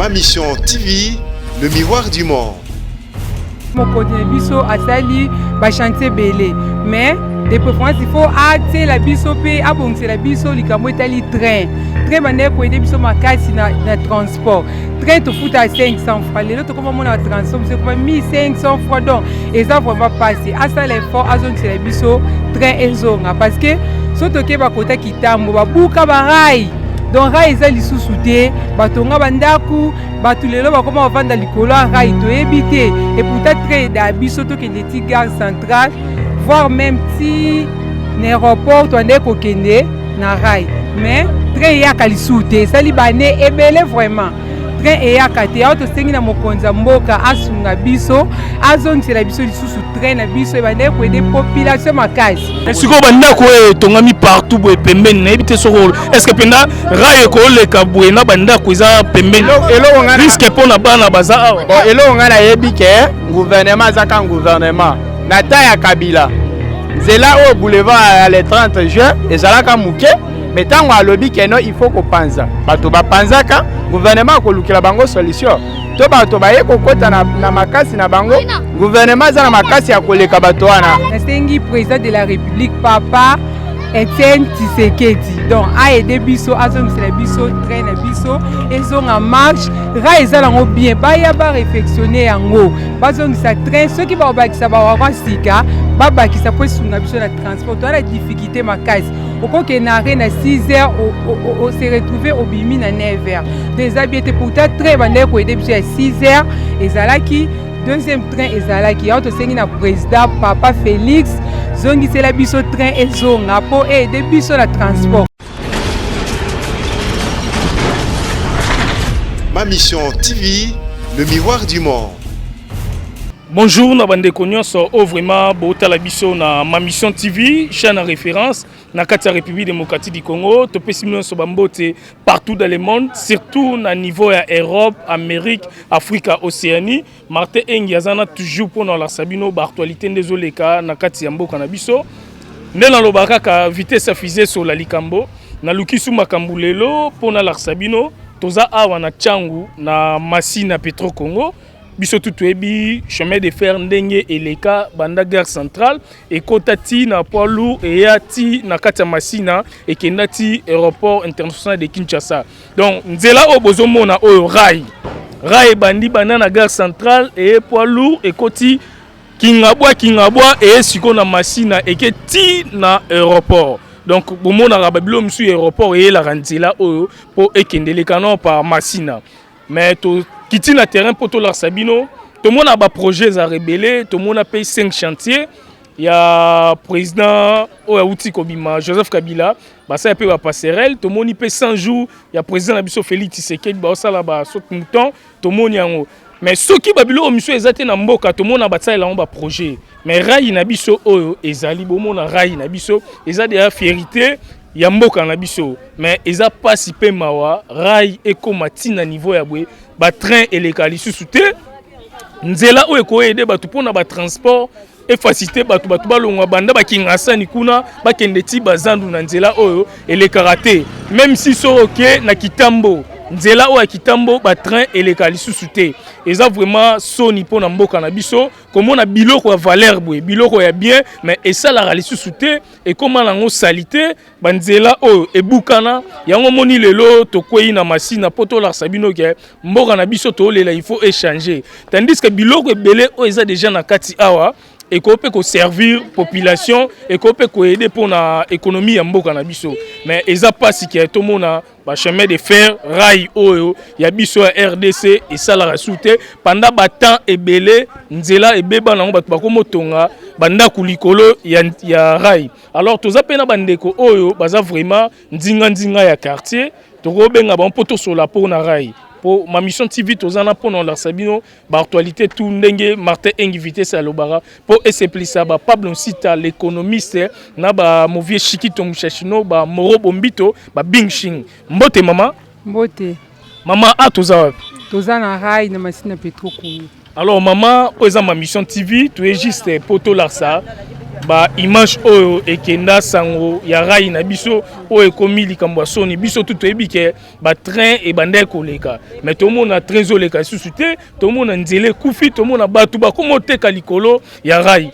Ma Mission TV, le miroir du monde. Mokonzi na biso asali ba chantier ebele, mais de préférence il faut atiela biso mpe abongisela biso likambo etali train. Train bandeki koyede biso makasi na transport. Train tofuta 500 francs, lelo tokoma mona transport biso ekoma 1500 francs, donc eza vraiment pasi. Asala effort, azongisela biso train ezonga, parce que so toke bakota Kitambo, babuka barail, donc rail eza lisusu te. Batonga bandako, bato lelo bakoma bavanda likolo ya rail, toyebi te. Et pourtant train eda biso tokende ti gare centrale, voire même ti na aéroport. Toandeki kokende na rail, mais train eyaka lisusu te. Esali bane ebele, vraiment train eyaka te. Awa tosengi na mokonzi ya mboka asunga biso, azongisela biso lisusu train na biso ebandeki koaider population makasi. Sikoyo bandako oyo etongami partout boye pembeni, nayebi te soko est ce que mpenza rail ekoleka boye na bandako eza pembeni, risque mpo na bana baza awa. Bon, eloko ngai nayebi ke gouvernement aza ka gouvernement na ta ya Kabila, nzela oyo boulevard ya le 30 juin ezalaka moke, mais ntango alobi ke non, il faut kopanza, bato bapanzaka. Gouvernement akolukela bango solution to bato baye kokɔta na makasi na bango. Gouvernement aza na makasi ya koleka bato wana. Nasengi président de la République, papa Etienne Tshisekedi, donc aide biso, azongisela biso train na biso ezonga marche. Rail eza nango bien, baya baréfectionner yango, bazongisa train. Soki bakobakisa bawagon sika, babakisa mpo esunga biso na transport. Toza na difficulté makasi. Okokende na arrêt na 6 heures, ose retrouve obimi na 9 heures, donc eza bien te. Pourtant train ebandaki koaider biso ya 6 heures ezalaki, deuxième train ezalaki. Yango tosengi na président papa Félix, zongisela biso train ezonga mpo eaider biso na transport. Ma Mission TV, le miroir du monde. Bonjour na bandeko nyonso oyo vraiment botala biso na Ma Mission TV, chaîne en référence na kati ya République démocratique du Congo. Topesi bino nyonso bambote partout dans le monde, surtout na niveau ya Europe, Amérique, Afrique, Océanie. Martin Engi aza na toujours mpona olakisa bino baactualité nde ezoleka na kati ya mboka na biso. Nde naloba kaka, vitesse ya fusée esola likambo. Naluki su makambo lelo mpo nalakisa bino. Toza awa na Tshangu, na Masina Petro Congo. Biso tu toyebi chemin de fer ndenge eleka banda gare centrale, ekota ti na poids lourd, eya ti na kati ya Masina, ekenda ti aéroport international de Kinshasa. Donc nzela oyo bozomona oyo, rail ebandi banda na gare centrale, eye poids lourd, ekoti Kingabwa, Kingabwa eye sikoyo na Masina, eke ti na aéroport. Donc bomonaka babilo mosusu ya aéroport eyelaka nzela oyo mpo ekendeleka no par Masina. Mais tokiti na terrain mpo tolakisa bino. Tomona baprojet ezalaka ebele. Tomona mpe 5 chantier ya président oyo awuti kobima, Joseph Kabila, basala mpe bapasserelle. Tomoni mpe 100 jours ya président na biso Félix Tshisekedi, baosala basaute mouton, tomoni yango. Mais soki babiloko misusu eza te na mboka, tomona basalela yango baprojet. Mais rail na biso oyo ezali, bomona rail na biso eza deja fierté ya mboka na biso. Mais eza mpasi mpe mawa, rail ekóma ntina niveau ya boye, batrain eleka lisusu te. Nzela oyo ekoaider bato mpona batransport, efaciliter bato, bato balongwa banda bakingasani kuna, bakende ti bazandu na nzela oyo elekaka te. Même si soki oke na Kitambo, nzela oyo ya Kitambo, batrain eleka lisusu te. Eza vraiment soni mpona mboka na biso komona biloko ya valeur boye, biloko ya bien, mais esalaka lisusu te, ekóma nango saleté, banzela oyo ebukana. Yango moni lelo tokwei na Masina mpo tolakisa bino ke mboka na biso toolela, il faut échanger, tandis que biloko ebele oyo eza déjà na kati awa ekoki mpe koservir population, ekoki mpe koaider mpona économie ya mboka na biso. Mais eza mpasi ke tomona bachemin de fer, rail oyo ya biso ya RDC esalaka su te pendant batemps ebele. Nzela ebeba nango, bato bakomotonga bandako likolo ya rail. Alors toza mpe na bandeko oyo baza vraiment nzinga-nzinga ya quartier, tokobenga bango mpo tosola mpo na rail. Mpo Ma Mission TV toza na mpona olakisa bino baactualité tout ndenge Martin Engi Vitesse alobaka mpo esepelisa baPablo Nsita l'économiste na bamovie Shikito Mushashino, bamoro Bombito, babingshing. Mbote mama. Mbote. Mama, a toza wapi? Toza na rail na Masina Petro Congo. Alors mama, oyo eza Ma Mission TV, toye juste mpo tolakisa. Ba image oyo ekenda sango ya rail na biso oyo ekomi likambo ya soni. Biso tu toyebi ke ba train ebandaki koleka, mais tomona train ezoleka lisusu te, tomona nzela ekufi, tomona bato bakoma oteka likolo ya rail.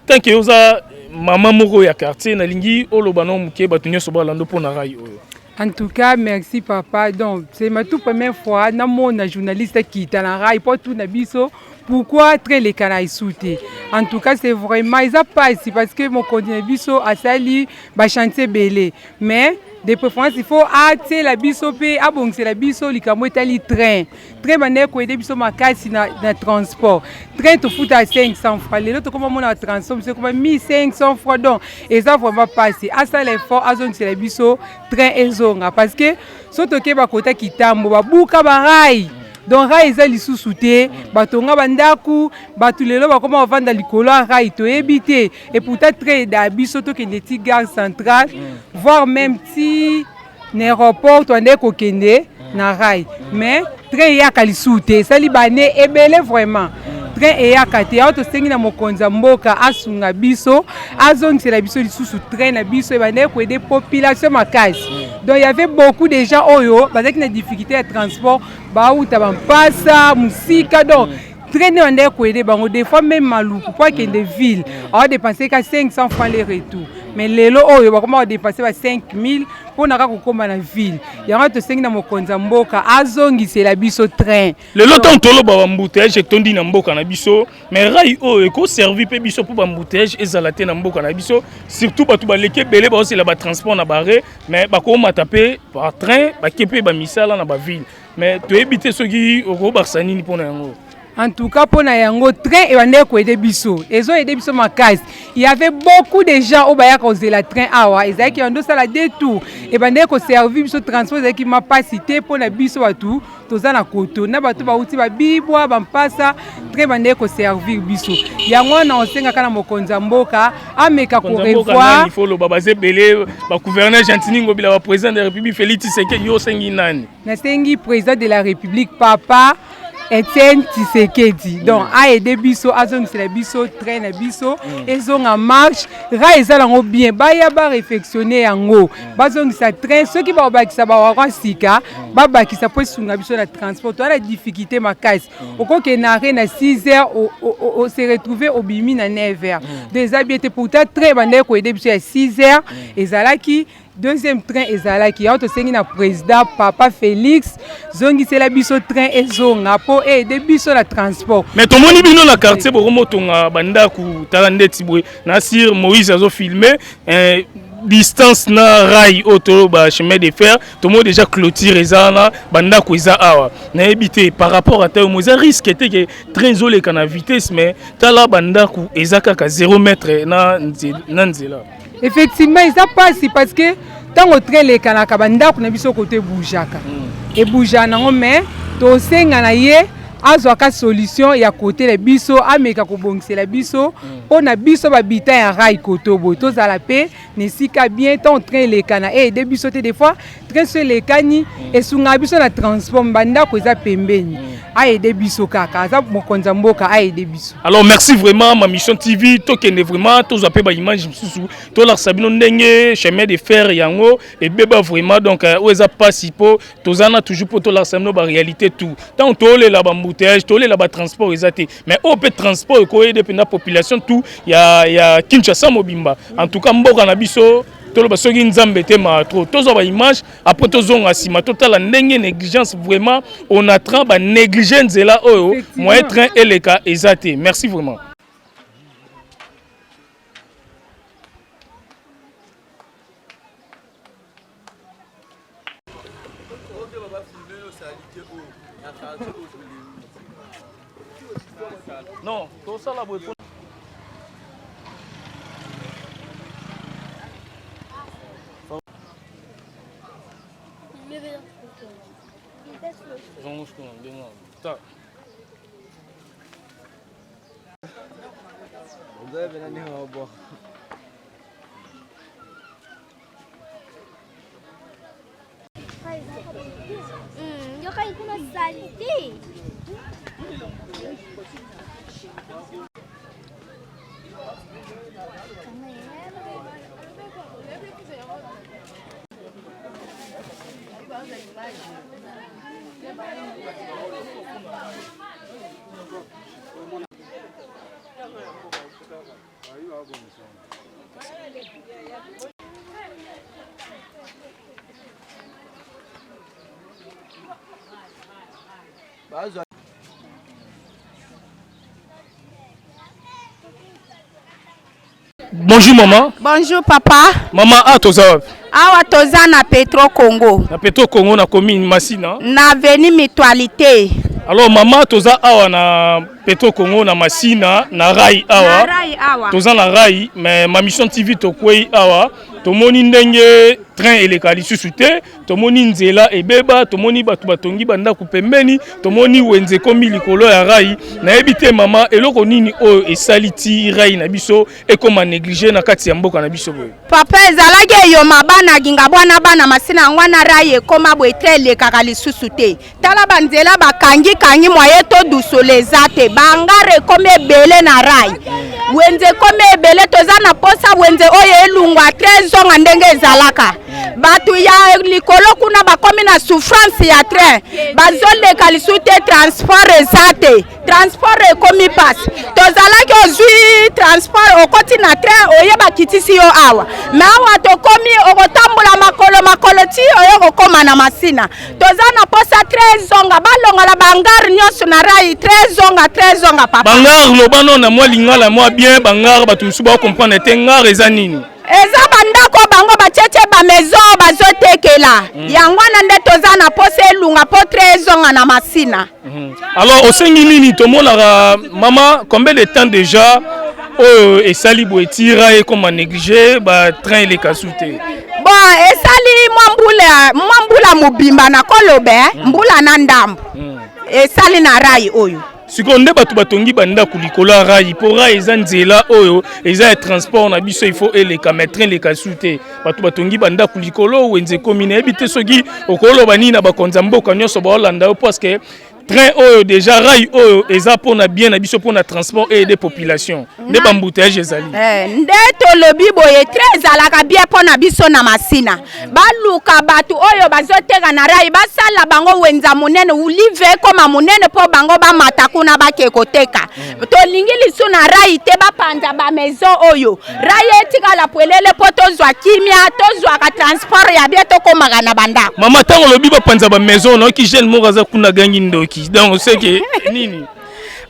Tant que oza mama moko ya quartier, nalingi oloba na moke, bato nyonso balanda mpona rail oyo. En tout cas, merci papa. Donc, c'est ma toute première fois, namona journaliste qui est na rail pour tout na biso. Pourquoi train elekaka lisusu te? En tout cas, c'est vraiment eza pasi parce que mokonzi na biso asali ba chantier ebele. Mais de préférence, il faut atiela biso mpe abongisela biso likambo etali train. Train bandeki koaider biso makasi na transport. Train tofuta 500 francs, lelo tokoma mona transport biso ekoma 1500 francs. Donc eza vraiment pasi. Asala effort, azongisela biso train ezonga, parce que so tokei bakota kitambo, babuka barails. Donc rail eza lisusu te, batonga bandako, bato lelo bakoma bavanda likolo ya rail, toyebi te. Et pourtant train eda biso tokende ti gare centrale, voire même ti na aéroport. Toandeki kokende na rail, mais train eyaka lisusu te. Esali bane ebele, vraiment train eyaka te. Awa tosengi na mokonzi ya mboka asunga biso, azongisela biso lisusu train na biso. Ebandeki koaider population makasi. Donc il y avait beaucoup de gens oyo bazalaki na difficulté ya transport, bauta bampasa mosika. Donc train nde bandeki koaider bango. Des fois même Maluku po akende ville, aodépenser ka 500 francs le retour, mais lelo oyo bakoma kodépenser ba 5000 mpona kaka kokóma na ville. Yango tosengi na mokonzi ya mboka azongisela biso train. Lelo ntango toloba baembouteillage etondi na mboka na biso, mais rail oyo ekoservi mpe biso mpo baembouteillage ezala te na mboka na biso. Surtout bato baleki ebele baosela batransport na bare, mais bakomata mpe par train, bake mpe bamisala na baville. Mais toyebi te soki okobakisa nini mpona yango. En tout cas, mpona yango, train ebandeki koaider biso, ezoaider biso makasi. Il y avait beaucoup de gens oyo bayaka kozela train awa, ezalaki bando osala deux tours. Ebandeki koservir biso transport, ezalaki mapasi te mpona biso bato toza na koto na bato bauti babibwa bampasa. Train ebandeki koservir biso. Yango wana osengaka na mokonzi ya mboka ameka korevoir. Faut loba baza ebele, bagouverneur Gentiny Ngobila, baprésident de la République Félix Tshisekedi. Yo osengi nani? Nasengi président de la République, papa Etienne Tshisekedi. Donc aaider biso, azongisela biso train na biso, ezonga marche. Rail eza nango bien, baya baréfectionner yango, bazongisa train. Soki bakobakisa bawagon sika, babakisa mpo esunga biso na transport. Toza na difficulté makasi. Okokende na arrêt na 6 heures, ose retrouve obimi na 9 heures. Donc eza bien te. Pourtant train ebandaki koaider biso ya 6 heures ezalaki, deuxième train ezalaki. Yango tosengi na président papa Félix, zongisela biso train ezonga mpo eaider biso na transport. Mais tomoni bino na quartier bokomotonga bandako. Tala ndeti boye na sir Moïse azofilmer distance na rail oyo toloba chemin de fer. Tomoni déjà clôture eza wana, bandako eza awa. Nayebi te par rapport ata yo mo eza risque te ke train ezoleka na vitesse, mais tala bandako eza kaka 0 mètre na nzela. Effectivement, eza mpasi parce que ntango train elekanaka, bandako na biso koto ebougeaka, ebougeaka nango. Mais tosenga na ye azwaka solution ya kotela biso, ameka kobongisela biso mpo na biso babita ya rail koto boye tozala mpe na esika bien. Ntango train elekana, eaider biso te. Des fois train so elekani, esungaka biso na transport. Bandako eza pembeni. Aaider biso kaka, aza mokonzi ya mboka, aaider biso. Alors merci vraiment. Ma Mission TV, tokende vraiment tozwa mpe baimage mosusu, tolakisa bino ndenge chemin de fer yango ebeba vraiment. Donc oyo eza mpasi mpo toza na toujours mpo tolakisa bino baréalité tout. Ntango tolela baembouteillage, tolela batransport eza te, mais oyo mpe transport ekoaider mpenza population tout ya Kinshasa mobimba. En tout cas, mboka na biso, toloba soki Nzambe te maa trop. Tozwa baimage, après tozonga nsima, totala ndenge négligence vraiment Onatra banéglige nzela oyo, moyen train eleka eza te. Merci vraiment. Non, tosala boye. Ta. Yoka kuna saleté. Bonjour maman. Bonjour papa. Maman, ah toza wapi? Awa toza na Petro Congo. Na Petro Congo na commune Masina. Na avenue Mutualité. Alors maman toza awa na Petro Congo na Masina na rail awa. Na rail awa. Toza na rail mais ma mission TV tokwei awa tomoni ndenge train eleka lisusu te tomoni nzela ebeba tomoni bato batongi bandako pembeni tomoni wenze ekomi likolo ya rai nayebi te mama eloko nini oyo esali ti rai na biso ekoma néglige na kati ya mboka na biso boye papa ezalaki eyoma bana gingabwana bana masina yango wana rai ekoma boye te elekaka lisusu te tala banzela bakangi kangi mwaye todusola eza te bangare ekomi ebele na rai wenze ekomi ebele toza na posa wenze oyo elungwa tre ezonga ndenge ezalaka bato ya likolo kuna bakomi na souffrance ya train bazoleka lisusu te transport eza te transport ekomi mpasi tozalaki ozwi transport okoti na train oye bakitisi yo awa me awa tokomi okotambola makolo makolo ti oye kokóma na masina toza na posa train ezonga balongola bangare nyonso na rai train ezonga train ezonga papa bangare loba no na mwa lingala mwa bien bangare bato mosusu bakomprendre te ngare eza nini eza bandako bango batietie bamaison bazotekela mm. yango wana nde toza na posa elunga mpo train ezonga na masina Mm. Alors osengi nini tomonaka mama combien de temps déjà oyo esali boye tira ekoma néglige ba train eleka su te bon esali mwa mbula mwa mbula mobimba nakoloba eh, mm. mbula na ndambo mm. esali na rai oyo sikoyo nde bato batongi bandako likolo ya rai mpo rai eza nzela oyo eza ya transport na biso il faut eleka mais train eleka su te bato batongi bandako likolo wenze ekomi nayebi te soki okoloba nini na bakonzi ya mboka nyonso baolanda yo parce que train oyo déjà rail oyo eza mpona bien na biso mpona transport et de population nde bambouteillage ezali eh, nde tolobi boye train ezalaka bien mpona biso na masina baluka bato oyo bazoteka na rai basala bango wenza monene ulive ekoma monene mpo bango bamata kuna bake koteka mm. tolingi lisu na rai te bapanza bamaison oyo rai etikala pwelele mpo tozwa kimia tozwaka transport ya bien tokomaka na bandako mama ntango olobi bapanza bamaison nayoki jeune moko aza kuna agangi ndoki donc seke nini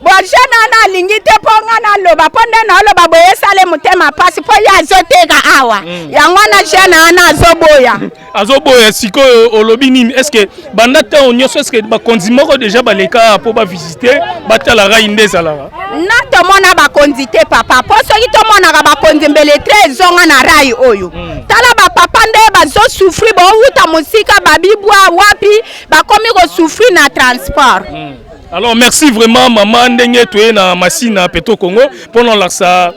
bon jeune wana alingi te mpo nga naloba mpo nde naoloba boye esale motema mpasi mpo ye azoteka awa mm. yango wana jeune wana azoboya azoboya sikoyo olobi nini est ce que banda ntango nyonso est ce que bakonzi moko deja baleka mpo bavisite batala rai nde ezalaka na tomona bakonzi te papa mpo soki tomonaka bakonzi mbele tre ezonga na rai oyo mm. tala bapapa nde bazosufri bowuta mosika babibwa wapi bakomi kosufri na transport mm. Alors merci vraiment maman ndenge toye na Masina Petro Congo pona olakisa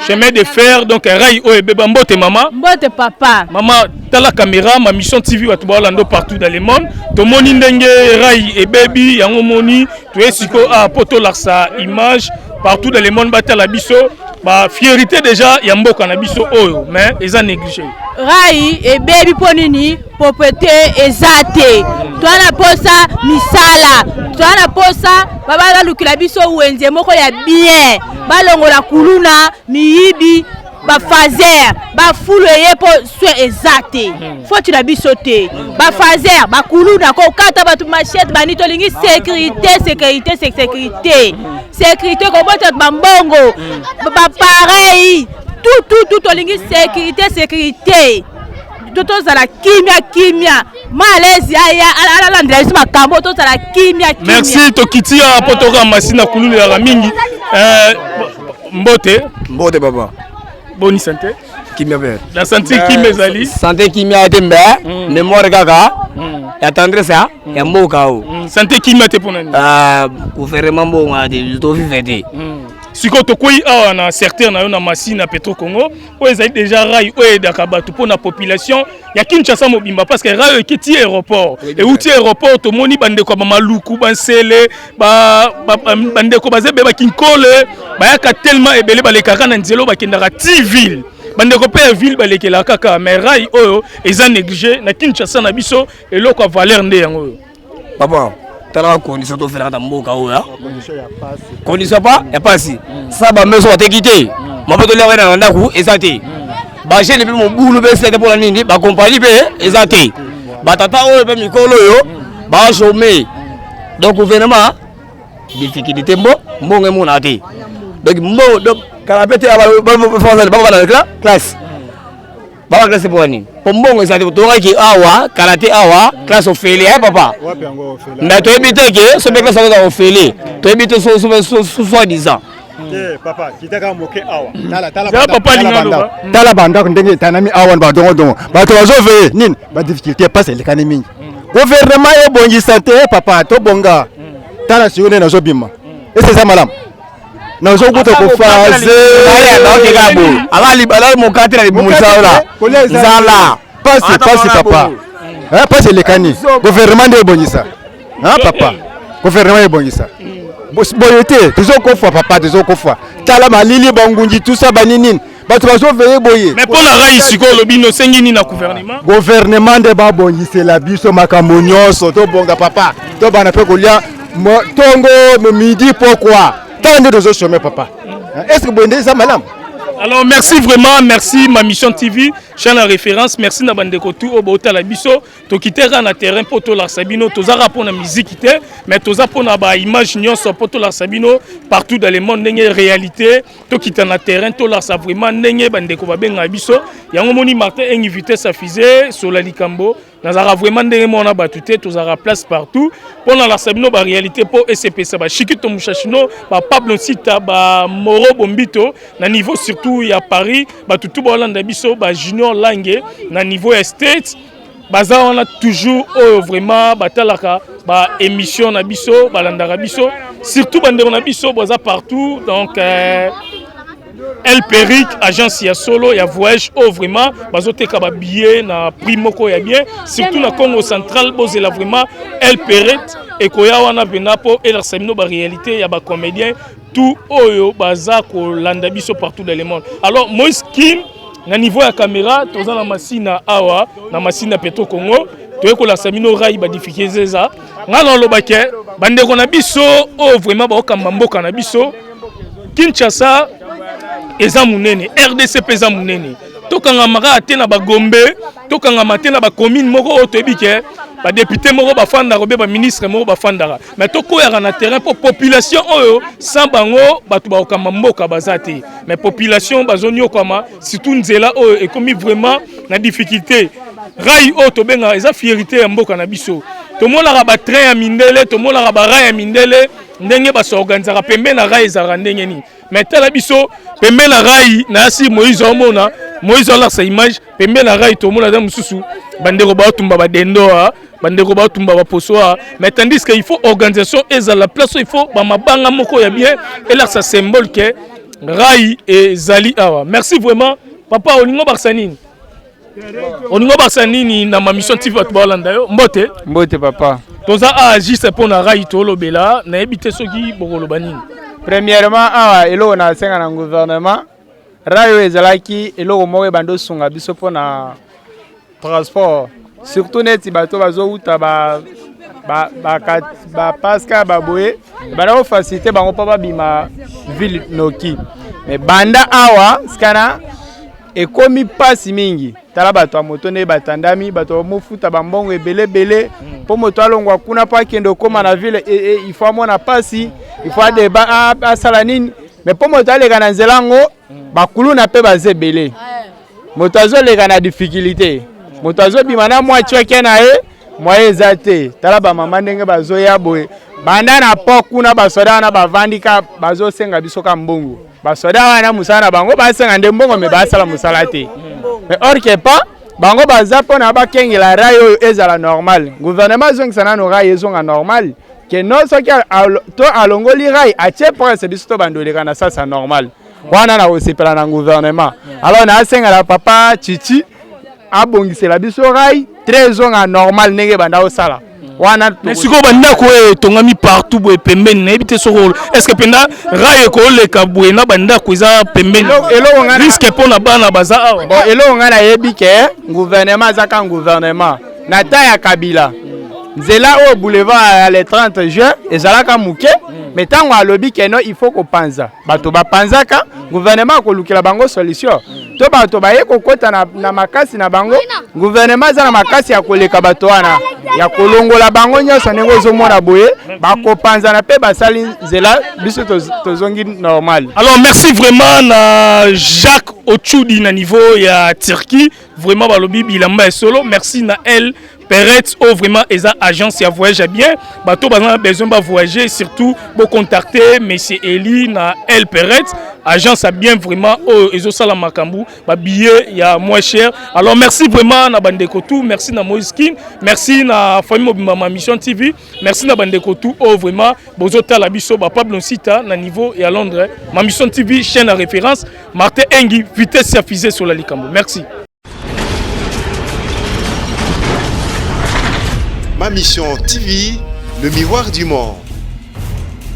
chemin de fer donc rail oyo ebeba mbote mama mbote papa mama tala caméra ma mission tv bato baolanda partout dans le monde tomoni ndenge rail ebebi yango moni toye sikoyo ah, mpo tolakisa image partout dans le monde batala biso ba fierité déjà ya mboka na biso oyo mais eza négligé rai ebebi mpo nini propriété eza te toza na posa misala toza na posa balukela biso wenze moko ya bien balongola kuluna miyibi bafazer bafulu eye mpo soin eza te hmm. foti na biso te bafazer bakuluna kokata bato machete bani tolingi sécurité sécurité sécurité sécurité kobota bato bambongo bapareil tout tout tout tolingi sécurité sécurité to tozala kimia kimia malaise aya alandela biso makambo tozala kimia kimia merci tokiti awa mpo toka masina kululelaka mingi eh, mbote mbote papa boni sante kimia mpe na sante kimia ezali sante kimia te mbe mm. mémoire kaka mm. ya tendresse ya mm. mboka o sante kimia te mpo na nini ah, gouvernement mbongo te tovive te sikoyo tokwei awa na secteur na yo na masina petro congo oyo ezali déjà rail oyo edaka bato mpo na population ya kinshasa mobimba parce que rail oyo ekiti aéroport euti aéroport tomoni bandeko ya bamaluku bansele bandeko baza ebele bakinkole bayaka tellement ebele balekaka na nzela oyo bakendaka ti ville. Bandeko mpe ya ville balekelaka kaka, mais rail oyo eza négligé na Kinshasa na biso, eloko ya valeur nde yango oyo. Papa, talaka condition tofelaka na mboka oyo, condition pa ya pasi sa bameso bateki te, mapo toliaka na ndako eza te, bajeune mpe mobulu mpe esila te. Mpona nini? Bakompani mpe eza te, batata oyo mpe mikolo oyo bachômer. Donc gouvernement difficulté, mbo mbongo emonaka te. Donc mbongo donc kala mpe te, bana classe, baba classe mpo nini? Po mbongo eza te. Tongaki awa kala te, awa classe ofele ya papa, mais toyebi te ke so mpe classe yango eza ofele, toyebi te soi disant. Papa, kitaka moke awa. Tala bandako ndenge etanami awa, badongodongo, bato bazoveye nini, badifficulté mpasi elekani mingi. Gouvernement ebongisa te, papa, tobonga. Tala sikoyo nde nazobima, ese eza malamu, nazokuta kofaze. Alali mokate na libumu, nzala, nzala. Pasi, pasi papa, pasi elekani. Gouvernement nde ebongisa, papa, gouvernement ebongisa boye te. Tozokofa papa, tozokofa. Tala malili, bangungi, tusa banini, bato bazoveye boye. Mais mpo na rail sikoyo, olobi nosengi nini na gouvernement? Gouvernement nde babongisela biso makambo nyonso, tobonga papa, tobana mpe kolia ntongo, midi, pokwa. Tala nde tozochômer papa, est ce que boye nde eza malamu? Alors merci vraiment, merci Ma Mission TV, chaîne à référence, merci na bandeko tout oyo botala biso. Tokiteka na terrain mpo tolakisa bino, tozaka mpona musique te, mais toza mpona baimage nyonso mpo tolakisa bino partout dans le monde ndenge réalité. Tokita na terrain, tolakisa vraiment ndenge bandeko babengaka biso yango. Moni Martin Engi, vitesse ya fusée, sola likambo. Nazalaka vraiment ndenge moko na bato te, tozalaka place partout mpo nalakisa bino baréalité mpo esepesa bashikito mushashino, bapablo nsita, bamoro bombito na niveau surtout ya Paris. Bato tu baolanda biso, bajunior lange na niveau ya State, baza wana toujours oyo vraiment batalaka baémission na biso, balandaka biso, surtout bandeko na biso baza partout. Donc El Peric, agence ya solo ya voyage oyo vraiment bazoteka babillet na prix moko ya bien, surtout na Congo Central. Bozela vraiment El Peric ekoya wana mpena mpo elakisa bino baréalité ya bacomédien tout oyo baza kolanda biso partout dans le monde. Alors Moïse Kim na niveau ya caméra, toza na Masina awa, na Masina Petro Congo, toye kolakisa bino rail, badifficulté eza. Ngai nalobake bandeko na biso oyo vraiment baokamba mboka na biso, Kinshasa eza monene, RDC mpe eza monene. Tokangama kaka te na bagombe, tokangama te na bacommune moko oyo toyebi ke badéputé moko bafandaka obe baministre moko bafandaka, mais tokoyaka na terrain mpo population oyo, sans bango bato bakokamba mboka baza te. Mais population bazoniokama, surtout nzela oyo ekomi vraiment na difficulté. Rail oyo tobengaka eza fierté ya mboka na biso. Tomonaka batrain ya mindele, tomonaka barail ya mindele ndenge basorganisaka pembe na rail ezalaka ndenge nini, mais tala biso pembe na rail na yasi. Moïse aomona, Moïse alakisa image pembe na rail, tomona eza mosusu bandeko baotumba badendo, bandeko baotumba baposo a. Mais tandis que il faut organisation ezala place oyo, il faut bamabanga moko ya bien elakisa symbole ke rail ezali awa. Merci vraiment papa. Olingo bakisa nini? Olingo bakisa nini na Ma Mission TV? Bato baolanda yo, mbote. Mbote papa. Toza awa juste mpo na rail tolobela, nayebi te soki bokoloba nini. Premièrement, awa eloko nasenga na gouvernement, rail oyo ezalaki eloko moko ebandi osunga biso mpona transport, surtout neti bato bazowuta bapaska baboye, banda kofacilité bango mpo babima ville noki. Mais banda awa sikana ekomi mpasi mingi. Tala bato ya moto nde batandami, bato bamofuta bambongo ebele ebele mpo moto alongwa kuna mpo akende okóma na ville. Il faut amona mpasi, il faut adeba, asala nini, mais mpo moto aleka na nzela yango, bakuluna mpe baza ebele. Moto azoleka na difficulté, moto azobima na mwa cweke na ye, moye eza te. Tala bamama ndenge bazoya boye, banda na po kuna, basoda wana bavandi ka bazosenga biso ka mbongo. Basoda wana mosala na bango basenga nde mbongo, mais basala mosala te. Mais or que pas bango baza mpona bakengela rail oyo ezala normal. Gouvernement azongisa nano rail ezonga normal, ke no soki to alongoli rail, atie prince, biso to bando eleka na sasa normal wana na kosepela na gouvernement. Alors naasengela papa Chichi abongisela biso rail, train ezonga normal ndenge ebanda kosala. Wana mais sikoyo bandako oyo etongami partout boye pembeni, nayebi te soko est ce que mpenza rail ekoleka boye na bandako eza pembeni, risque mpo na bana baza awa. Bon, eloko ngai nayebi ke gouvernement aza ka gouvernement na ta ya Kabila, nzela oyo boulevard ya le 30 juin ezalaka moke, mais ntango alobi ke no, il faut kopanza, bato bapanzaka. Gouvernement akolukela bango solution to bato baye kokɔta na makasi na bango. Gouvernement aza na makasi ya koleka bato wana, ya kolongola bango nyonso. Ndenge ozomona boye, bakopanzana mpe basali nzela, biso tozongi normal. Alors merci vraiment na Jacques Ochudi na niveau ya Turquie, vraiment balobi bilamba ya solo. Merci na El Perret oyo vraiment eza agence ya voyage ya bien. Bato baza na besoin bavoyager, surtout bocontacter monsieur Eli na El Perret, agence ya bien vraiment oyo ezosala makambo babillet ya moins cher. Alors merci vraiment na bandeko tout, merci na Moïse Kin, merci na famille mobimba Ma Mission TV, merci na bandeko tout oyo vraiment bozotala biso, bapablo Nsita na niveau ya Londres. Ma Mission TV, chaîne à référence. Martin Engi, vitesse ya fusée sur la likambo. Merci. Ma Mission TV, le miroir du monde.